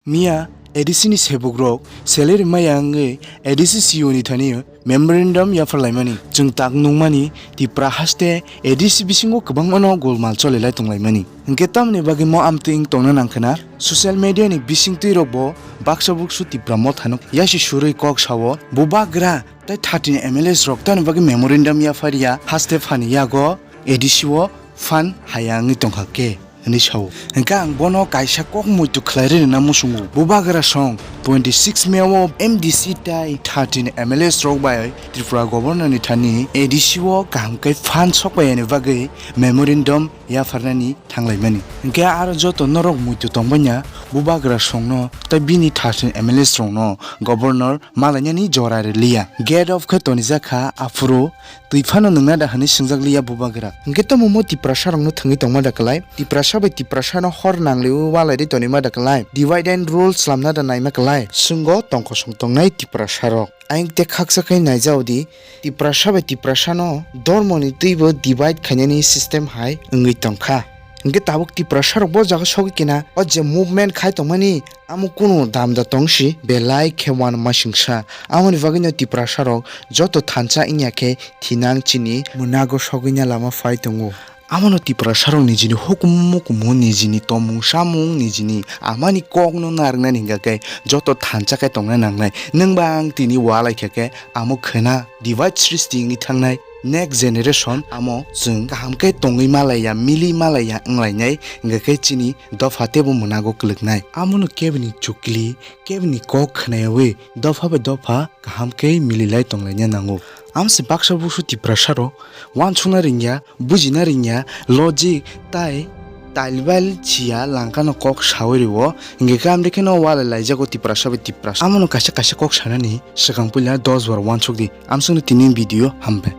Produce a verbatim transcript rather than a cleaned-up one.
Miya A D C ni sebukrok salary maya wngwi A D C C E O ni thani memorandum yapharlaimani. Chwng tak nukmani, Tipra haste A D C bisingo kwbangmano golmal cholilai tonglaimani. Hinkhe tamoni bagwi mo amtwi wng tongna nangkhwna, social media ni bisingtwi rokbo baksa buksu Tipra mothano yasi surwi kok sao, bubagra tei thirteen M L As rok tamoni bagwi memorandum yapharya haste phani yago A D C o phan haya wngwi tongkha khe, hwnwi sao. Hinkhe ang bono kaisa kok muitu khlai rwna muchungo. Bubagra song twenty six May o M D C tei thirteen M L As rok bai Tripura Governor ni thani A D C o kaham khe phan sokpaiani bagwi memorandum yapharnani thanglaimani. Hinkhe aro joto norok muitu tongbaina bubagra songno tei bini thirteen M L As rokno Governor malainani jora rwliya. Gate off khe tonijak kha, aphuru twi phano nungna da hwnwi swngjak liya bubagra. Hinkhe tamo mo Tiprasa rokno thwngwi tongma da kwlai? Tiprasa bai Tiprasa no hor nangliwi walai ri tonima da kwlai? Divide and rule chlamna da naima kwlai? Swngo tongkosong tongnai Tiprasa rok. Ayang te khaksa khe naijao di, Tiprasa bai Tiprasa no dormo ni twibo divide khainani system hai wngwi tongkha. Hinkhe tabuk Tiprasa rok bo jaga sogwi kina o je movement khai tongmani amo kunu damda tongsi belai khe uanama singsa. Amoni bagwino Tiprasa rok joto thansa wngya khe thinang chini mwnago sogwina lama phai tongo. Amono Tiprasa rok nijini hukumu mukumu, nijini tomung samung, nijini amani kokno narwknani hinkha khe joto thansa khe tongna nangnai. Nwng ba ang tini ualai kha khe amo khwna divide srishti wngwi thangnai. Next generation amo chwng kaham khe tongwi malaiya, mili malaiya wnglainai, hinkha khe chini dopha teibo mwnago kwlwknai. Amono kebini chukli, kebini kok khnayawi dopha bai dopha kaham khe mililai tonglaina nango. Amse baksa buksu Tiprasa rok uansukna ringya, bujina ringya, logic tai tailbail siya langkano kok sawi rwo, hinkhe khe amde kheno walai laijago Tiprasa bai Tiprasa. Amono kaisa kaisa kok sanani swkang puila dos bar uansuk di. Amsukno tini video hambai.